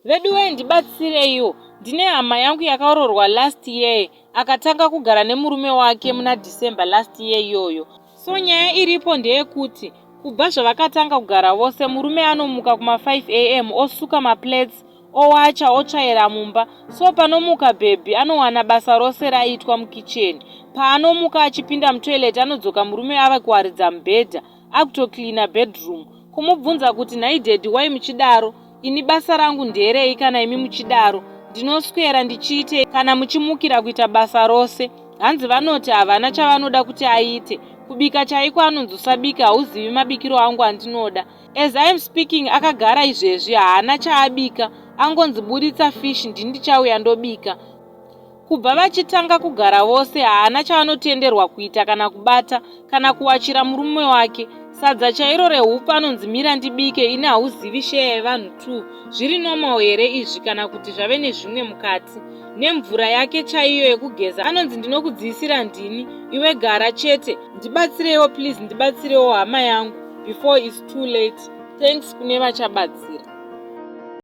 Veduwee ndibatsireiwo ndine hama yangu yakaroorwa last year akatanga kugara nemurume wake muna December last year iyoyo. So nyaya iripo ndeyekuti kubva zvavakatanga kugara vose murume anomuka kuma 5am osuka maplates owacha otsvaira mumba so panomuka bhebhi anowana basa rose raitwa mukicheni. Paanomuka achipinda mutoilet anodzoka murume ava kuwaridza mubhedha akutocleaner bedroom kumubvunza kuti nhai daddy why muchidaro ini basa rangu nderei kana imi muchidaro ndinoswera ndichiitei kana muchimukira kuita basa rose hanzi vanoti havana chavanoda kuti aite kubika chaiko anonzi usabika hauzivi mabikiro angu andinoda as I am speaking akagara izvezvi haana chaabika angonzi buritsa fish ndini ndichauya ndobika kubva vachitanga kugara vose haana chavanotenderwa kuita kana kubata kana kuwachira murume wake sadza chairo rehupu anonzi mira ndibike ini hauzivi sheya yevanhu 2 zviri normal here izvi kana kuti zvave nezvimwe mukati nemvura yake chaiyo yekugeza anonzi ndinokudziisira ndini iwe gara chete ndibatsirewo please ndibatsirewo hama yangu before its too late thanks kune vachabatsira.